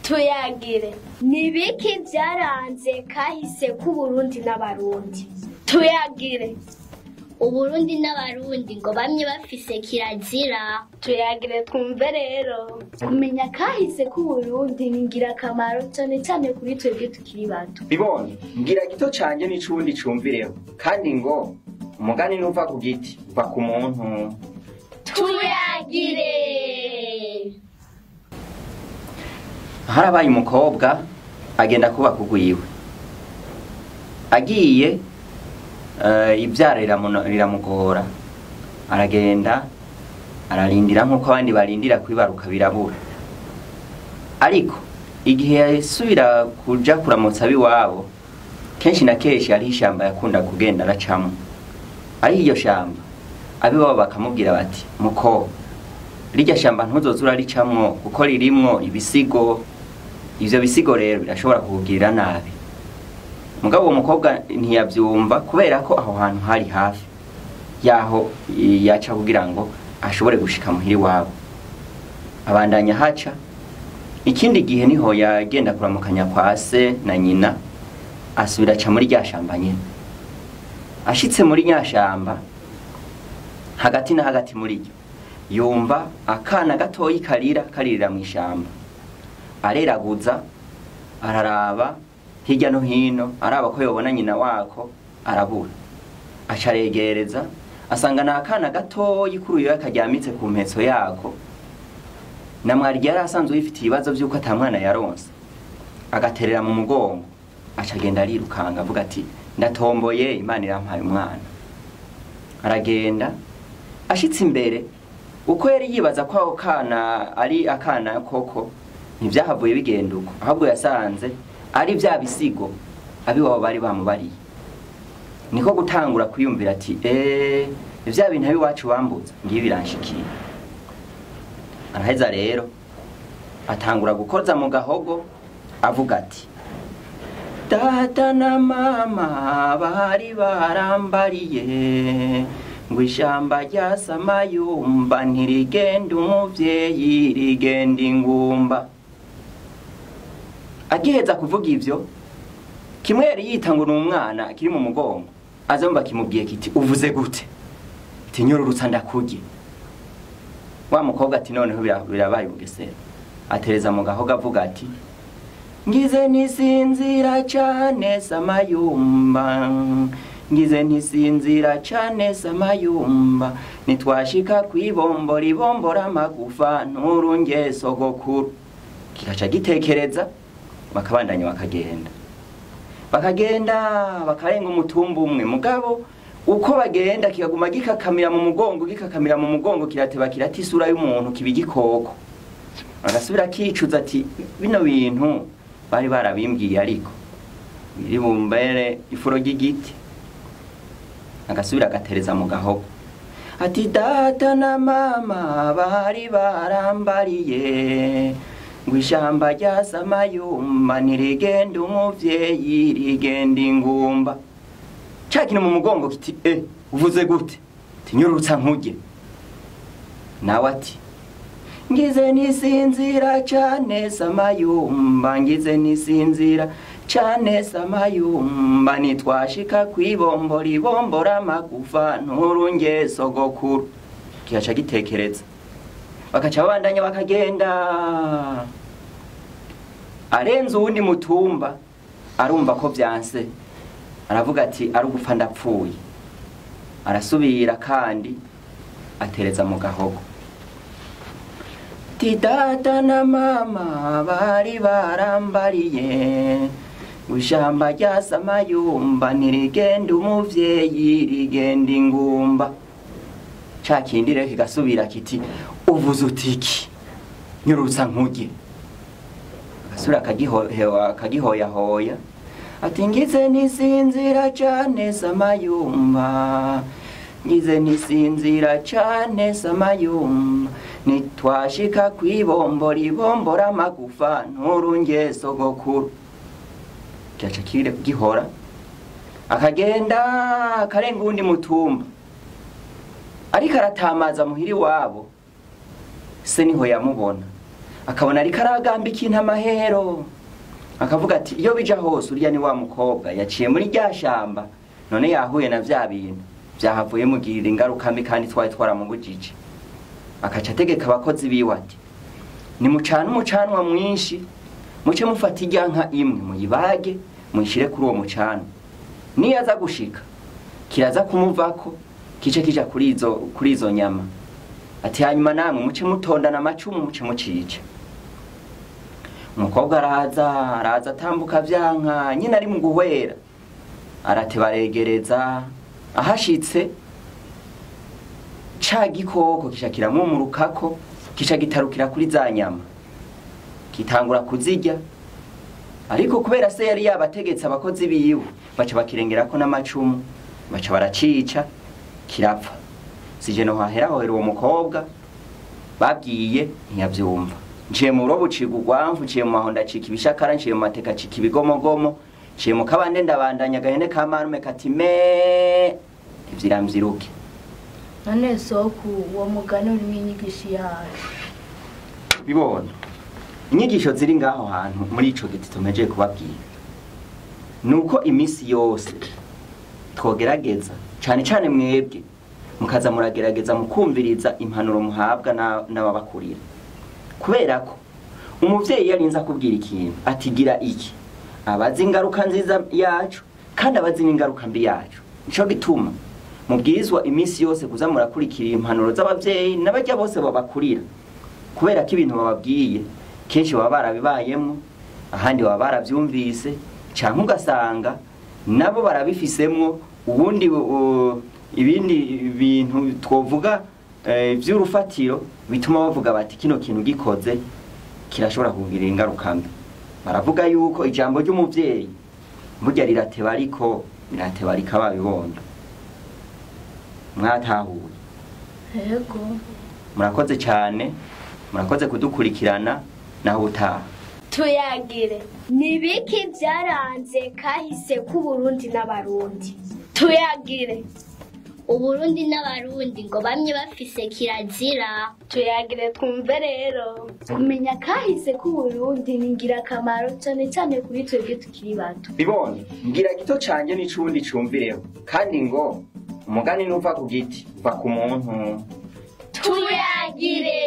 Tuyagire. Nibiki vyaranze kahise k'Uburundi n'Abarundi? Tuyagire. Uburundi n'Abarundi ngo bamye bafise kirazira. Tuyagire twumve rero. Kumenya kahise k'Uburundi ni ingirakamaro cane cane kuri twebwe tukiri bato. Bibonye ngira gito canje n'icundi cumvireho, kandi ngo umugani ntuva ku giti uva ku muntu. Tuyagire. Harabaye umukobwa agenda kubaka ugwiwe, agiye ibyara riramugora, aragenda ararindira nk'uko abandi barindira kwibaruka birabura. Ariko igihe yasubira kuja kuramutsa abiwabo, kenshi na kenshi hariho ishamba yakunda kugenda aracamwo. Ari iryo shamba abiwabo bakamubwira bati: muko rirya shamba ntuzoze uraricamwo kuko ririmwo ibisigo, ivyo bisigo rero birashobora kukugirira nabi. Mugabo uwo mukobwa ntiyavyumva kubera ko aho hantu hari hafi yaho yaca kugira ngo ashobore gushika muhira iwabo. Abandanya haca. Ikindi gihe niho yagenda kuramukanya kwa se na nyina, asubira aca muri rya shamba nyene. Ashitse muri rya shamba hagati na hagati muri ryo, yumva akana gatoyi karira karirira mw'ishamba. Areraguza, araraba hirya no hino, araba ko yobona nyina wako, arabura. Aca aregereza, asanga ni akana gatoyi k'uruyoya karyamitse ku mpetso yako. Na mwari yari asanzwe yifitiye ibibazo vy'uko ata mwana yaronse, agaterera mu mugongo, aca agenda arirukanga avuga ati: ndatomboye, Imana irampaye umwana. Aragenda ashitse imbere, uko yari yibaza ko ako kana ari akana koko, ntivyahavuye bigenda uko, ahubwo yasanze ari vya bisigo abiwabo bari bamubariye. Niko gutangura kwiyumvira ati: vya bintu abiwacu bambuza ngibi biranshikiye. Araheza rero atangura gukoza mu gahogo avuga ati: data na mama bari barambariye ngo ishamba rya Samayumba ntirigenda umuvyeyi rigenda ingumba. Agiheza kuvuga ivyo, kimwe yari yita ngo ni umwana kiri mu mugongo, azumva kimubwiye kiti: uvuze gute? Ati: nyororutsa ndakurye. Wa mukobwa ati: noneho birabaye ubugesera. Atereza mu gahogo avuga ati: ngize ntisinzira cane Samayumba, ngize ntisinzira cane Samayumba, nitwashika kwibombo ribombora amagufa nturunge sogokuru. Kikaca gitekereza, bakabandanya bakagenda, bakagenda bakarenga umutumba umwe. Mugabo uko bagenda kikaguma gikakamira mu mugongo, gikakamira mu mugongo, kirateba kirata isura y'umuntu, kiba igikoko. Agasubira kicuza ati: bino bintu bari barabimbwiye ariko biri bumbere ifuro ry'igiti. Agasubira agatereza mu gahogo ati: data na mama bari barambariye ngo ishamba rya Samayumba ntirigenda umuvyeyi rigenda ingumba. Ca kintu mu mugongo kiti: uvuze gute? Tinyororutsa nkurye. Nawe ati: ngize ntisinzira cane Samayumba, ngize ntisinzira cane Samayumba, nitwashika kwibombo ribombora amagufa nturunge sogokuru. Kigaca gitekereza, bakaca babandanya bakagenda. Arenze uwundi mutumba arumva ko vyanse, aravuga ati: ari ugupfa ndapfuye. Arasubira kandi atereza mu gahogo ati: data na mama bari barambariye ngo ishamba rya Samayumba ntirigenda umuvyeyi rigenda ingumba. Ca kindi rero kigasubira kiti: uvuze utiki? Nyurutsa nkurye. Agasubira akagihoyahoya ati: ngize ntisinzira cane Samayumba, ngize ntisinzira cane Samayumba, nitwashika kwibombo ribombora amagufa nturunge sogokuru. Kigaca gihora, akagenda akarenga uwundi mutumba, ariko aratamaza muhira iwabo, se niho yamubona. Akabona ariko aragamba ikintu amahero, akavuga ati iyo bija hose urya ni wa mukobwa yaciye muri rya shamba, none yahuye na vya bintu vyahavuye mugirira ingaruka mbi kandi twari twaramubujije. Akaca ategeka abakozi biwe ati nimucane umucanwa mwinshi, muce mufata irya nka imwe muyibage muyishire kuri uwo mucanwa, niyo aza gushika kiraza kumuvako kice kija kuri izo nyama. Ati hanyuma namwe muce mutondana amacumu muce mucice. Umukobwa araza atambuka vyanka nyine ari mu guhwera, aratebaregereza. Ahashitse ca gikoko kica kiramumurukako, kica gitarukira kuri za nyama kitangura kuzirya. Ariko kubera se yari yabategetse abakozi biwe, baca bakirengerako n'amacumu, baca baracica kirapfa. Sije no hahera hohera uwo mukobwa babwiye ntiyavyumva. Nciye mu robo ciga urwamvu, nciye mu mahonda cika ibishakara, nciye mu mateka cika ibigomogomo, nciye mu kabande ndabandanya agahene ka marume kati me ivyiramvyiruke. None soku uwo mugani urimo inyigisho yayo? Bibona inyigisho ziri ngaho hantu muri ico giti tumejeje kubabwira, nuko imisi yose twogerageza, cane cane mwebwe mukaza muragerageza mukumviriza impanuro muhabwa n'ababakurira. Kubera ko umuvyeyi yarinze akubwira ikintu atigira iki, abazi ingaruka nziza yacu kandi abazi n'ingaruka mbi yacu. Nico gituma mubwirizwa imisi yose kuza murakurikira impanuro z'abavyeyi n'abajya bose babakurira, kubera ko ibintu bababwiye kenshi baba barabibayemwo, ahandi baba baravyumvise, canke ugasanga nabo barabifisemwo ubundi ibindi bintu twovuga vy'urufatiro bituma bavuga bati kino kintu gikoze kirashobora kugira ingaruka mbi. Baravuga yuko ijambo ry'umuvyeyi burya rirateba, ariko rirateba rikababibonda. Mwatahuye? Yego. Murakoze cyane, murakoze kudukurikirana, naho utaha. Tuyagire. Nibiki byaranze kahise k'Uburundi n'Abarundi? Tuyagire. Uburundi n'Abarundi ngo bamye bafise kirazira. Tuyagire twumve rero. Kumenya kahise k'Uburundi ni ingirakamaro cyane cyane kuri twebwe tukiri bato. Bibonye ngira gito canje n'icundi cumvireho, kandi ngo umugani ntuva ku giti uva ku muntu. Tuyagire.